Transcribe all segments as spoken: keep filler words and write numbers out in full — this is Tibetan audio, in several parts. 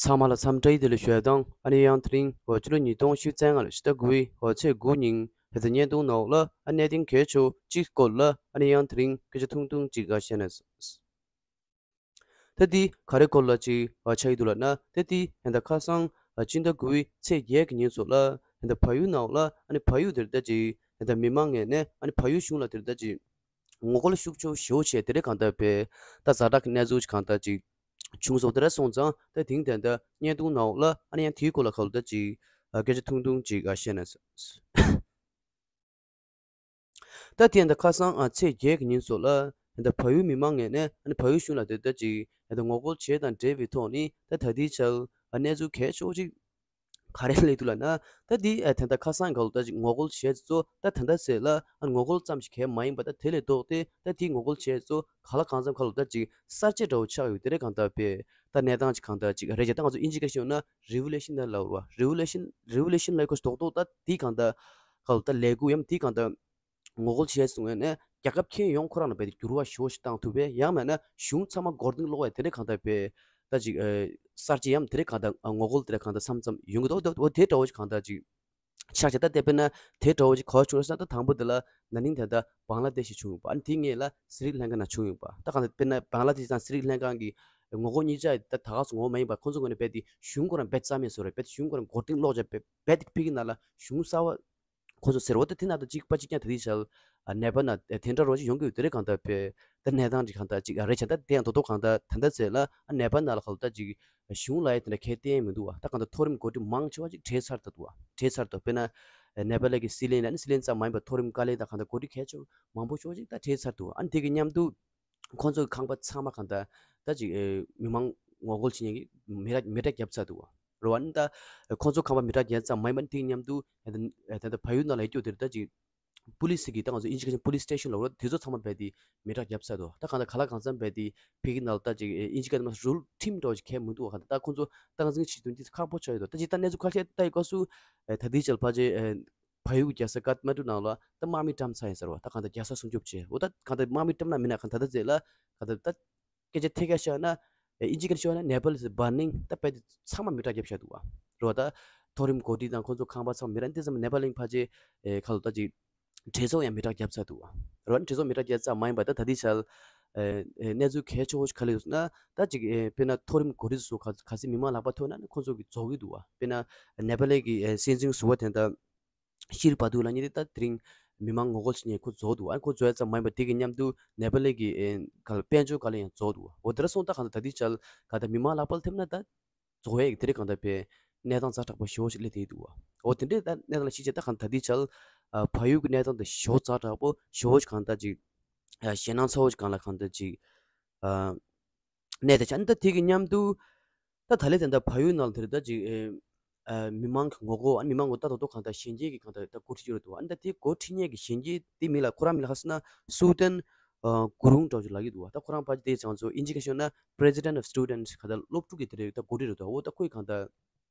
ཚང་མ་ལ་འཚམས་འདྲི་བདེ་ལེགས་ཞུ་ཡ་དང་། ཨ་ནི་ཡང་དེ་རིང་འོ་ཕྱི་ལོ་ཉིས་སྟོང་ཉི་ཤུ་རྩ་ལྔ་ལོའི་ཕྱི་ཟླ་དགུ་པའི་འོ་ཚེས་དགུ་ཉིན་བོད་དོན་བརྙན་ཐུང་ནང་ལ་ཨ་གནད་དོན་གལ་ཆེ་བ་གཅིག་སྐོར་ལ་ཨ་ནི་ཡང་དེ་རིང་སྐད་ཆ་ཐུང་ཐུང་གཅིག་ཨ་བཤད་ན། ད་འདི་ག་རེ་སྐོར་ལ་ཅིག་ཨ་ཆགས་ཀྱི་འདུག་ལབ་ན། ད་འདི་ད་ལྟ་ཁ་སང་ཨ་སྤྱི་ཟླ་དགུ་པའི་ཚེས་བརྒྱད་ཀྱི་ཉིན་སོགས་ལ་ད་ལྟ་བལ་ཡུལ་ནང་ལ་ཨ་ནི་བལ་ཡུལ་དེར་ད་ཅིག་ད་ལྟ་མི་མང་ངོས་ནས་ཨ་ནི་བལ་ཡུལ་གཞུང་ལ་དེར་ད་ཅིག་ངོ་རྒོལ་ཤུགས་ཆེ་བོ་ཞེ་པོ་བྱས། དེ་རིང་གང་ལྟར་བས་ད་ཛ་དྲག་གི་གནས་ཚུལ་གང་ལྟར་ཅིག་བྱུང་སོང་། དེ་འདྲ་སོང་ཙང་ད་དེང་ད་ལྟ་བརྙན་ཐུང་ནང་ལ་ཨ་ནི་ཡང་དེའི་སྐོར་ལ་ག་ལ་ད་ཅིག་ཨ་སྐད་ཆ་ཐུང་ཐུང་ཅིག་ཨ་བཤད་ན། ད་དེ་ད་ལྟ་ཁ་སང་ཨ་ཚེས་བརྒྱད་ཀྱི་ཉིན་སོགས་ལ་ད་ལྟ་བལ་ཡུལ་མི་མང་ངོས་ནས་ཨ་ནི་བལ་ཡུལ་གཞུང་ལ་དེ་ལྟ་ཅིག་ད་ལྟ་ངོ་རྒོལ་བྱས་དང་འབྲེལ་བའི་ཐོག་ནས་ད་ད་ལྟའི་ཆར་ཨ་གནས་ཚུལ་གལ་ཆེ་བོ་ཅིག་ག་རེ་སླེབས་འདུག་ལབ་ན། ད་འདི་ཨ་ད་ལྟ་ཁ་སང་ག་ལ་ད་ཅིག་ངོ་རྒོལ་བྱས་ཚོ་ད་ད་ལྟ་ཟེར་ལ་ཨ་ངོ་རྒོལ་ཙམ་ཞིག་གས་མ་ཡིན་པ། ད་དེ་ལས་ལྡོག་སྟེ་ད་དེའི་ངོ་རྒོལ་བྱས་ཚོ་ག་ལ་གང་འཚམ་ག་ལ་ད་ཅིག་གསར་བརྗེ་འདྲ་བོ་ཆགས་ཡོད། དེ་རེད། གང་ལྟར་བས་ད་གནས་སྟངས་ཅིག་གང་ལྟར་ཅིག་རེད་ཅེ། ད་ང་ཚོ་དབྱིན་ཇི་སྐད་ཤོད་ན་རི་ཝོ་ལུ་ཤན་ལབ་རེད་བ། རི་ཝོ་ལུ་ཤན་རི་ཝོ་ལུ་ཤན་ལབ་ཁོ་རྡོག་རྡོག་ད་དེ་གང་ལྟར་ག་ལ་ད་ལས་འགུལ་ཡང་དེ་གང་ལྟར་ངོ་རྒོལ་བྱས་སོང་ནས་རྒྱལ་ཁབ་ཁྱོན་ཡོངས་ཁོ་རང་ལ་རྦད་དེ་འགྱུར་བ་ཞེ་པོ་ཞིག་བཏང་ཐུབ་པས། ཡང་མིན་ན་གཞུང་ཚང་མ་མགོ་རྟིང་སློག་པའི་དེ་འདྲ་གང་ལྟར་བས་ད་ཅིག་ཨ་གསར་བརྗེ་ཡང་དེ་འདྲ་གང་ལྟར་ཨ་ངོ་རྒོལ་དེ་འདྲ་གང་ལྟར་མཚམས་མཚམས་ཡོང་གི་འདུག་འོ་དེ་འདྲ་བོ་ཞིག་གང་ལྟར་ཅིག་ཆགས་བྱས། ད་དེ་དཔེར་ན་དེ་འདྲ་བོ་ཞིག་ག་པར་བྱུང་རེད་ཟེར་ན། ད་དང་པོ་དེ་ལ་ན་ནིང་དེ་ད་བང་ལ་དེ་ཤི་བྱུང་ཡོད་པ། ཨ་ནི་དེ་སྔོན་ལ་སི་རི་ལང་ཀ་ནང་བྱུང་ཡོད་པ། ད་གང་ལྟར་དཔེར་ན་བང་ལ་དེ་ཤི་དང་སི་རི་ལང་ཀ་གི་ངོ་རྒོལ་གཉིས་ཆ་ད་ད་ག་སུ་ངོ་མ་ཡིན་པ། ཁོ་ཚོ་ངོས་ནས་རྦད་དེ་གཞུང་ཁོ་རང་རྦད་རྩ་མེད་བཟོ་རེད། རྦད་དེ་གཞུང་ཁོ་རང་མགོ་རྟིང་སློག་བྱས་རྦད་རྦད་དེ་ཕ་གི་ནང་ལ་གཞུང་གསར་བ་ཁོ་ཚོ་ཟེར་བ་དེ། དེ་ནང་དུ་གཅིག་པ་གཅིག་རྐྱང་ད་ལྟའི་ཆར་ཨ་ནེ་པཱལ་ནང་དེ་འདྲ་རོ་ཅིག་ཡོང་གི་ཡོད། དེ་རེད། གང་ལྟར་བས་ད་གནས་སྟངས་ཅིག་གང་ལྟར་ཅིག་ཨ་རེད་ཆ། ད་དེ་ཡང་རྡོག་རྡོག་གང་ལྟར་ད་ལྟ་ཟེར་ལ་ཨ་ནེ་པཱལ་ནང་ལ་ག་ལ་ད་ཅིག་གཞུང་ལ་ཡ་དེ་འདྲ་ཁས་བསྟན་མི་འདུག་བ། ད་གང་ལྟར་མཐོ་རིམ་འགོ་ཁྲིད་མང་ཆེ་བ་ཅིག་བྲོས་ཚར་ད་འདུག་བ། བྲོས་ཚར་འདུག་དཔེར་ན་ཨ་ནེ་པཱལ་གྱི་སྲིད་བློན་ལ་ནི་སྲིད་བློན་ཙམ་མ་ཡིན་པར་མཐོ་རིམ་བཀའ་བློན་དང་གང་ལྟར་འགོ་ཁྲིད་གལ་ཆེ་བ་མང་པོ་ཞེ་པོ་ཅིག་ད་བྲོས་ཚར་འདུག་ཨ་ནི་དེ་གི་མཉམ་དུ་ཁོང་ཚོ་གི་ཁང་པ་ཚང་མ་གང་ལྟར་ད་ཅིག་ཨེ་མི་མང་ངོ་རྒོལ་བྱེད་མཁན་གྱི་མེ་སྲེག་མེ་སྲེག་བརྒྱབ་ཚར་འདུག་བ། རེད་བ། ཨ་ནི་ད་ཁོང་ཚོ་ཁང་པ་མེ་སྲེག་བརྒྱབ་ཙམ་མ་ཡིན་པར་དེ་གི་མཉམ་དུ་ཨེ་ད་ད་ད་བལ་ཡུལ་ནང་ལ་ཡོད་རྒྱུ་དེར་ད་ཅིག་པུ་ལི་སི་གི་ད་ང་ཚོ་དབྱིན་ཇི་སྐད་ཆ་པུ་ལི་སི་སི་ཊེ་ཤན་ལབ་རེད། དེ་ཚོ་ཚང་མ་རྦད་དེ་མེ་སྲེག་བརྒྱབ་ཚར་འདུག་ད་གང་ལྟར་ག་ལ་གང་འཚམ་རྦད་དེ་ཕ་གི་ནང་ལ་ད་ཅིག་ཨེ་དབྱིན་ཇི་སྐད་ནང་རུལ་ཁྲིམས་འདྲ་བོ་ཅིག་གང་ཡང་མི་འདུག་བ། གང་ལྟར་ད་ཁོང་ཚོ་སྟངས་འཛིན་བྱེད་དོན་དེ་ཁག་པོ་ཆགས་ཡོད་འདུག་ད་ཅིག་ད་གནས་ཚུལ་ཁ་ཤས་ལྟ་ཡི་སྐབས་སུ་ཨེ་ད་ལྟའི་ཆར་ཕལ་ཆེར་ཨེ་བལ་ཡུལ་གྱི་རྒྱལ་ས་ཀཏ་མན་ཌུ་ནང་ལ་ད་དམག་མི་བཀྲམ་ཚར་ཡིན་ཟེར་བ། ད་གང་ལྟར་རྒྱལ་ས་སྲུང་སྐྱོབ་བྱས། འོ་ད་གང་ལྟར་དམག་མི་བཀྲམ་ན་མིན་ན་གང་ལྟར་ད་ལྟ་ཟེར་ལ་གང་ལྟར་ད་སྐད་ཆ་ཐད་ཀར་བཤད་ན་ཨེ་དབྱིན་ཇི་སྐད་བཤད་ན་Nepal is burning། ད་རྦད་དེ་ཚང་མ་མེ་སྲེག་བརྒྱབ་བཞག་འདུག་བ། རེད་བ། ད་མཐོ་རིམ་འགོ་ཁྲིད་དང་ཁོང་ཚོ་ཁང་པ་ཚང་མ་མེ་སྲེག་དེ་ཙམ་ནེ་པ་ལི་ཕལ་ཆེར་ཨེ་ག་ལ་ད་ཅིག་གྲོས་ཚོགས་ཡང་མེ་སྲེག་བརྒྱབ་ཚར་འདུག་བ། རེད་བ། གྲོས་ཚོགས་མེ་སྲེག་བརྒྱབ་ཚར་མ་ཡིན་པ་ད་ད་ལྟའི་ཆར་ཨེ་ཨེ་གནས་ཚུལ་གལ་ཆེ་བོ་ཞིག་ག་རེ་ཡོད་ཟེར་ན། ད་ཅིག་ཨེ་དཔེར་ན་མཐོ་རིམ་འགོ་ཁྲིད་ཚོ་ག་ག་ཚོད་མི་མང་ལག་པ་ཐོབ་ན་ནི་ཁོང་ཚོ་གིས་རྫོགས་ཀྱི་འདུག་བ། དཔེར་ན་ནེ་པ་ལི་གི་ཨེ་སྲིད་འཛིན་ཟུར་པ་དེ་འདྲ་ཤིར་བྷ་དུ་ལབ་མཁན་དེ་ད་དེ་རིང་མི་མང་ངོ་རྒོལ་བྱེད་མཁན་ཁོ་རྫོགས་འདུག་ཨ་ཁོ་རྫོགས་ཡ་ཙམ་མ་ཡིན་པར་དེ་གི་མཉམ་དུ་ནེ་པ་ལི་གི་ཨེ་ག་ལ་དཔལ་འབྱོར་ག་ལ་ཡང་རྫོགས་འདུག་འོ་དེ་འདྲ་སོང་ཙང་ད་གང་ལྟར་ད་ལྟའི་ཆར་ག་ད་མི་མང་ལག་པར་ཐེབས་ན་ད་རྫོགས་ཡས་ཀྱི་དེ་རིང་གང་ལྟར་བའི་གནས་སྟངས་ཛ་དྲག་པོ་ཞེ་པོ་ཞིག་སླེབས་བསྡད་འདུག་འོ་དེ་འདྲའི་ད་གནས་སྟངས་ལ་གཞིགས་བྱས་ད་གང་ལྟར་ད་ལྟའི་ཆར་ཨ་བལ་ཡུལ་གྱི་གནས་སྟངས་དེ་ཞེ་པོ་ཛ་དྲག་པོ་ཞེ་པོ་ཞིག་གང་ལྟར་ཅིག་ཨ་ཞེད་སྣང་ཚ་པོ་ཞིག་གང་ལ་གང་ལྟར་ཅིག་ཨ། གནས་དེ་ཆགས་ནི་ད་དེ་གི་མཉམ་དུ་ད་ད་ལན་དེ་འདྲ་བལ་ཡུལ་ནང་ལ་དེར་ད་ཅིག་ཨེ་ཨ་མི་མང་གི་ངོ་རྒོལ། ཨ་མི་མང་ངོ་ད་ད་དོ་གང་ལྟར་གཞོན་སྐྱེས་ཀྱི་གང་ལྟར་ད་འགོ་ཁྲིད་ཀྱི་རེད་འདུག་ཨ་ནི་ད་དེ་འགོ་ཁྲིད་མཁན་གྱི་གཞོན་སྐྱེས་དེ་མིང་ལ་ཁོ་རང་མིང་ལ་ག་ཟེར་ན་སུའུ་ཏན་ཨ་གུ་རུང་འདྲ་བོ་ཅིག་ལབ་ཀྱི་འདུག་ད་ཁོ་རང་ཕལ་ཆེར་དེ་ཙང་ཚོ་དབྱིན་ཇི་སྐད་ཤོད་ན་President of Students ག་ད་སློབ་ཕྲུག་གི་དེ་རེད། ད་འགོ་ཁྲིད་རེད་འདུག་འོ་ད་ཁོས་གང་ལྟར་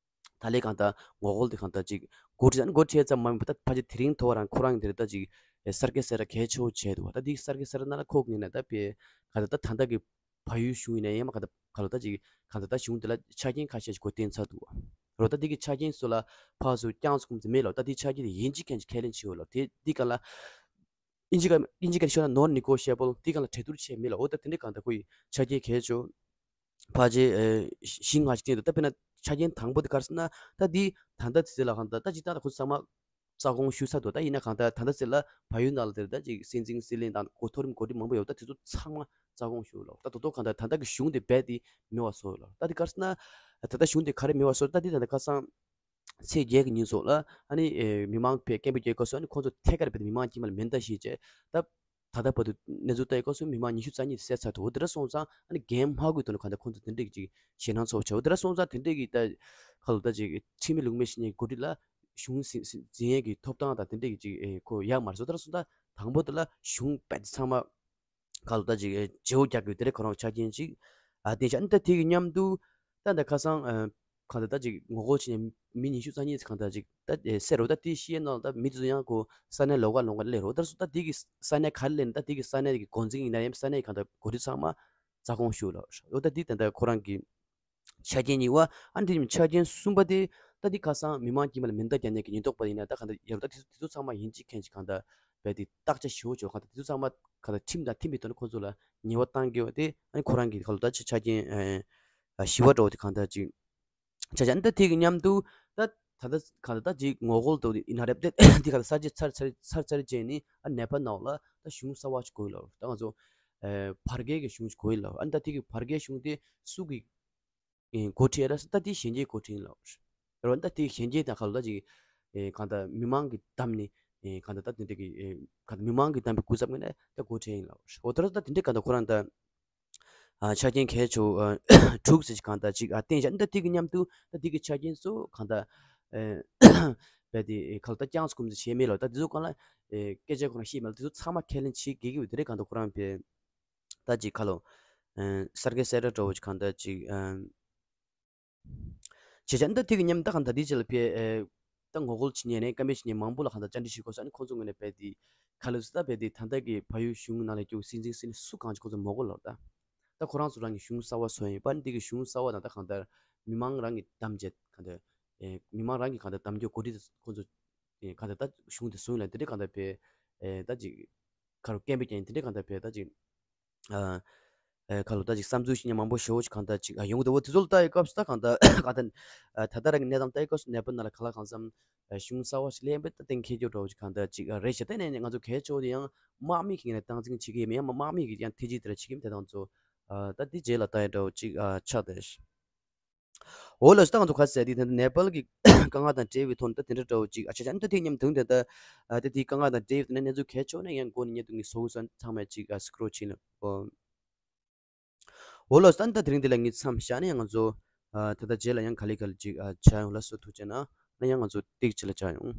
ད་ལན་གང་ལྟར་ངོ་རྒོལ་དེ་གང་ལྟར་ཅིག་འགོ་ཁྲིད། ཨ་ནི་འགོ་ཁྲིད་ཙམ་མ་ཡིན་པར་ད་ཕལ་ཆེར་དེ་རིང་ཐོག་རང་ཁོ་རང་གི་དེ་རེད་ད་ཅིག་ཨེ་གསར་བརྗེ་ཟེར་ཡ་གལ་ཆེ་བོ་བྱས་འདུག་ད་དེ་གསར་བརྗེ་ཟེར་ན་ལ་ཁོ་གི་ངོས་ནས་ད་དཔེ་ག་ད་ད་ད་ལྟ་གི་བལ་ཡུལ་གཞུང་ཡིན་ན་ཡང་མ་ག་ད་ག་ལ་ད་ཅིག་ག་ད་ད་གཞུང་དེ་ལ་ཆ་རྐྱེན་ཁ་ཤས་ཤིག་གོ་བསྟན་ཚར་འདུག་བ། རོ་ད་དེ་གི་ཆ་རྐྱེན་ཚོ་ལ་ཕར་ཚུར་རྐྱང་ཚུགས་མེད་ལ། ད་དེ་ཆ་རྐྱེན་དེ་དབྱིན་ཇི་སྐད་ཀྱི་ཁས་ལེན་བྱེད་འོས་ལ། དེ་དེ་ག་ལ་དབྱིན་ཇི་སྐད་དབྱིན་ཇི་སྐད་ཤོད་ན་non negotiable དེ་ག་ལ་གྲོས་བསྡུར་བྱེད་མེད་ལ། འོ་ད་དེ་འདྲའི་གང་ལྟར་ཁོ་ཡི་ཆ་རྐྱེན་གལ་ཆེ་བོ་ཕལ་ཆེར་ཨེ་བཞི་ལྔ་ཞིག་བསྟན་འདུག་ད་དཔེར་ན་ཆ་རྐྱེན་དང་པོ་དེ་ག་རེ་ཟེར་ན། ད་འདི་ད་ལྟ་དེ་ལ་གང་ལྟར་ད་ཇི་ལྟར་ད་ཁོ་ཚོ་ཚང་མ་རྩ་དགོངས་ཞུས་ཚར་འདུག་ད་ཡིན་ན་གང་ལྟར་ད་ལྟ་ཟེར་ལ་བལ་ཡུལ་ནང་ལ་དེར་ད་ཅིག་སྲིད་འཛིན་སྲིད་བློན་དང་མཐོ་རིམ་འགོ་ཁྲིད་མང་པོ་ཡོད། ད་དེ་ཚོ་ཚང་མ་རྩ་དགོངས་ཞུས་ལ། ད་དོ་དོ་གང་ལྟར་ད་ལྟ་གི་གཞུང་དེ་རྦད་དེ་མེད་པ་བཟོས་ལ། ད་དེ་ག་རེ་ཟེར་ན་ད་ལྟ་གཞུང་དེ་ག་རེ་མེད་པ་བཟོས། ད་དེ་ད་ལྟ་ཁ་སང་ཚེས་བརྒྱད་ཀྱི་ཉིན་སོགས་ལ་ཨ་ནི་ཨེ་མི་མང་བས་སྐད་འབོད་རྒྱག་སྐབས་སུ་ཨ་ནི་ཁོང་ཚོ་ཐད་ཀར་རྦད་དེ་མི་མང་དཀྱིལ་མ་ལ་མེ་མདའ་བཞེས་བྱས་ད། ད་ལྟ་བར་དུ་གནས་ཚུལ་ལྟ་ཡི་སྐབས་སུ་མི་མང་ཉི་ཤུ་རྩ་གཉིས་བསད་ཚར་འདུག་འོ་དེ་འདྲ་སོང་ཙང་ཨ་ནི་འགན་མ་དགོས་དོན་གང་ལྟར་ཁོང་ཚོ་དེ་འདྲས་ཀྱི་ཞེད་སྣང་ཚ་པོ་བྱས། འོ་དེ་འདྲ་སོང་ཙང་དེ་འདྲས་ཀྱི་ད་ག་ལ་ད་ཅིག་ཁྲིམས་མེད་ལུགས་མེད་བྱེད་མཁན་གྱི་འགོ་ཁྲིད་ལ་གཞུང་ཟིན་ཟིན་ཟིན་ཡས་ཀྱི་ཐོབ་ཐང་དང་དེ་འདྲས་ཀྱི་ཅིག་ཨེ་ཁོ་ཡག་མ་རེད་བཟོ། དེ་འདྲ་སོང་ཙང་དང་པོ་དེ་ལ་གཞུང་རྦད་དེ་ཚང་མ་ག་ལ་ད་ཅིག་ཨེ་བརྗེ་བོ་རྒྱག་དགོས་དེ་འདྲས་ཁོ་རང་ཆ་རྐྱེན་ཅིག་ཨ་བསྟན་ཤག་ཨ་ནི་ད་དེ་གི་མཉམ་དུ་ད་ད་ཁ་སང་ཨ། གང་ལྟར་ད་ཅིག་ངོ་རྒོལ་བྱེད་མཁན་མི་ཉི་ཤུ་རྩ་གཉིས་ཙམ་གང་ལྟར་ཅིག་ད་ཨེ་གསལ་རོ། ད་དེ་ཤི་ཡའི་ནང་ལ་ད་མི་དེ་ཚོ་ཡང་ཁོ་ས་གནས་ལོགས་ཀ་ལོགས་ཀ་སླེབས་རོ། ད་སོ་ད་དེ་གི་ས་གནས་ག་རེ་སླེབས་ན་ད་དེ་གི་ས་གནས་ཀྱི་འགོ་འཛིན་ཡིན་ན་ཡང་ས་གནས་ཀྱི་གང་ལྟར་འགོ་ཁྲིད་ཚང་མ་རྩ་དགོངས་ཞུ་ལ། འོ་ད་དེ་ད་ལྟ་ཁོ་རང་གི་ ཆ་རྐྱེན་གཉིས་པ། ཨ་ནི་དེ་ནས་ཆ་རྐྱེན་གསུམ་པ་དེ་ད་དེ་ཁ་སང་མི་མང་དཀྱིལ་མ་ལ་མེ་མདའ་རྒྱག་མཁན་གྱི་ཉེན་རྟོག་པ་ཡིན་ན་ད་གང་ལྟར་ཡོད་རེད། ད་དེ་ཚོ་དེ་ཚོ་ཚང་མ་ཡིན་གཅིག་མཁན་གཅིག་གང་ལྟར་རྦད་དེ་བརྟག་དཔྱད་ཞིབ་པོ་བྱེད་དགོས། གང་ལྟར་དེ་ཚོ་ཚང་མ་གང་ལྟར་ཁྲིམས་དང་མཐུན་པའི་ཐོག་ནས་ཁོ་ཚོ་ལ་ཉེས་པ་བཏང་གི་ཡོད་དེ། ཨ་ནི་ཁོ་རང་གི་ཁ་ལོ་ད་ཆ་ཆ་རྐྱེན་ཨ་བཞི་པ་འདྲ་བོ་དེ་གང་ལྟར་ཅིག་ཆ་ཆ་ཨ་ནི་ད་དེ་གི་མཉམ་དུ་ད་ད་ལྟ་གང་ལྟར་ད་ཅིག་ངོ་རྒོལ་འདྲ་བོ་དེ་ཡིན་ན་རེད་དེ། དེ་གང་ལྟར་གསར་བརྗེ་ཚར་ཚར་ཚར་ཚར་བྱས་ནས་ཨ་ནེ་པཱལ་ནང་ལ་ད་གཞུང་གསར་པ་ཞིག་དགོས་ལབ། ད་ང་ཚོ་ཨ་བར་བརྒལ་གྱི་གཞུང་ཞིག་དགོས་ལབ། ཨ་ནི་ད་དེ་གི་བར་བརྒལ་གཞུང་དེ་སུ་གི་ཨེ་འགོ་ཁྲིད་ལ་ད་དེ་གཞོན་སྐྱེས་འགོ་ཁྲིད་ཡིན་ལབ། རེད་བ། ད་དེ་གཞོན་སྐྱེས་དང་ཁ་ལོ་ད་ཅིག་ཨེ་གང་ལྟར་མི་མང་གིས་བདམས་ནས་ཨེ་གང་ལྟར་ད་དེ་འདྲ་གི་ཨེ་གང་ལྟར་མི་མང་གིས་བདམས་པའི་སྐུ་ཚབ་ངོས་ནས་ད་འགོ་ཁྲིད་ཡིན་ལབ། འོ་ད་ད་དེ་འདྲ་གང་ལྟར་ཁོ་རང་ད་ཨ་ཆ་རྐྱེན་གལ་ཆེ་བ་ཨ་དྲུག་ཟེར་གང་ལྟར་ཅིག་ཨ་བསྟན་བཞག། ད་དེ་གི་མཉམ་དུ་ད་དེ་གི་ཆ་རྐྱེན་གཙོ་བོ་གང་ལྟར་ཨེ་རྦད་དེ་ཨེ་ཁ་ལོ་ད་ཅང་སྐུ་མཛད་བྱས་མེད་ལབ། ད་དེ་ཚོ་གང་ལ་ཨེ་སྐད་ཆ་ཁོ་རང་བཤད་མེད་ལབ། དེ་ཚོ་ཚང་མ་ཁས་ལེན་བྱེད་དགོས་ཀྱི་ཡོད། དེ་འདྲ་གང་ལྟར་ཁོ་རང་དཔེ་ད་ཅིག་ཁ་ལོ་ཨ་གསར་བརྗེ་གསལ་བསྒྲགས་འདྲ་བོ་ཅིག་གང་ལྟར་ཅིག་ཨ་བྱས་བྱས། ད་དེ་གི་མཉམ་ད་གང་ལྟར་དེའི་རྗེས་ལ་དཔེ་ཨེ་ད་ངོ་རྒོལ་བྱེད་མཁན་ནས་བཀའ་མོལ་བྱེད་མཁན་མང་པོ་ལ་གང་ལྟར་བཅར་འདྲི་བྱེད་དགོས་ས་ནི་ཁོང་ཚོ་ངོས་ནས་དཔེ་དེ་ཁ་ལོ་ད་དཔེ་དེ་ད་ལྟ་གི་བལ་ཡུལ་གཞུང་ནང་ལ་སྐྱོད་སྲིད་འཛིན་སྲིད་ནི་སུ་གང་ཅིག་ཁོང་ཚོ་མ་དགོས་ལབ། ད་ད་ཁོ་རང་ཚོ་རང་གི་གཞུང་གསར་པ་བཟོ་ཡིན་པ་ནི་དེ་གི་གཞུང་གསར་པ་དང་ད་གང་ལྟར་མི་མང་རང་གི་གདམ་བྱས་གང་ལྟར་ཨེ་མི་མང་རང་གི་གང་ལྟར་གདམ་རྒྱུ་འགོ་ཁྲིད་ཁོང་ཚོ་ཨེ་གང་ལྟར་ད་གཞུང་དེ་བཟུང་ཡིན་ལ་དེ་འདྲ་གང་ལྟར་དཔེ་ཨེ་ད་ཅིག་ཁ་རུ་སྐད་འབོད་ཀྱང་དེ་འདྲ་གང་ལྟར་དཔེ་ད་ཅིག་ཨ་ཨེ་ཁ་ལོ་ད་ཅིག་བསམ་ཚུལ་ཞིག་ཉམས་མང་པོ་ཞེ་པོ་ཅིག་གང་ལྟར་ཅིག་ཨ་ཡོང་གི་འདུག་བ། དེ་ཚོ་ལ་ལྟ་ཡི་སྐབས་སུ་ད་གང་ལྟར་གང་ལྟར་ཨ་ད་ལྟ་རང་གི་གནས་སྟངས་ལྟ་ཡི་སྐབས་སུ་ནེ་པཱལ་ནང་ལ་ག་ལ་གང་འཚམ་ཨ་གཞུང་གསར་པ་ཞིག་སླེབས་པའི་ད་གཏན་འཁེལ་རྒྱུ་འདྲ་བོ་ཅིག་གང་ལྟར་ཅིག་ཨ་རེད་ཤག། དེ་ནས་ང་ཚོ་གལ་ཆེ་བ་དེ་ཡང་དམག་མི་གི་ངོས་ནས་སྟངས་འཛིན་བྱེད་ཀྱི་ཡོད་མེད། ཡང་དམག་མི་གི་ཡང་ཐེ་ཇུས་དེ་འདྲ་བྱེད་ཀྱི་མེད། དེ་དང་ཚོ་ཨ་ད་དེ་རྗེས་ལ་ལྟ་ཡི་འདྲ་བོ་ཅིག་ཨ་ཆགས་བསྡད། འོ་ལགས་སོ། ད་ང་ཚོ་ག་ཟེར་དེ་ད་ནེ་པཱལ་གྱི་དཀའ་ངལ་དང་འབྲེལ་བའི་ཐོག་ནས་ད་དེ་འདྲ་འདྲ་བོ་ཅིག་ཨ་ཆ་ཆ་ནི་ད་དེ་མཉམ་དུ་དེ་ད་ཨ་ད་དེ་དཀའ་ངལ་དང་འབྲེལ་བའི་ཐོག་ནས་གནས་ཚུལ་གལ་ཆེ་བ་ནས་ཡང་འགོ་ནས་ཉེ་དུ་ངས་བཟོ་དགོས་ས་ཚང་མས་ཅིག་ཨ་སི་ཀྲོལ་བྱས་ནས་འོ། འོ་ལགས་སོ། ད་ནི་ད་དེ་རིང་འདི་ལ་ངས་མཚམས་བཞག་ནས་ཡང་ང་ཚོ་ཨ་ད་ལྟ་རྗེས་ལ་ཡང་ག་ལེ་ག་ལེ་ཅིག་ཨ་བྱ་ཡོང་། ལགས་སོ། ཐུགས་རྗེ་གནང་། ནི་ཡང་ང་ཚོ་ཏིག་ཅིག་ལ་བྱ་ཡོང་།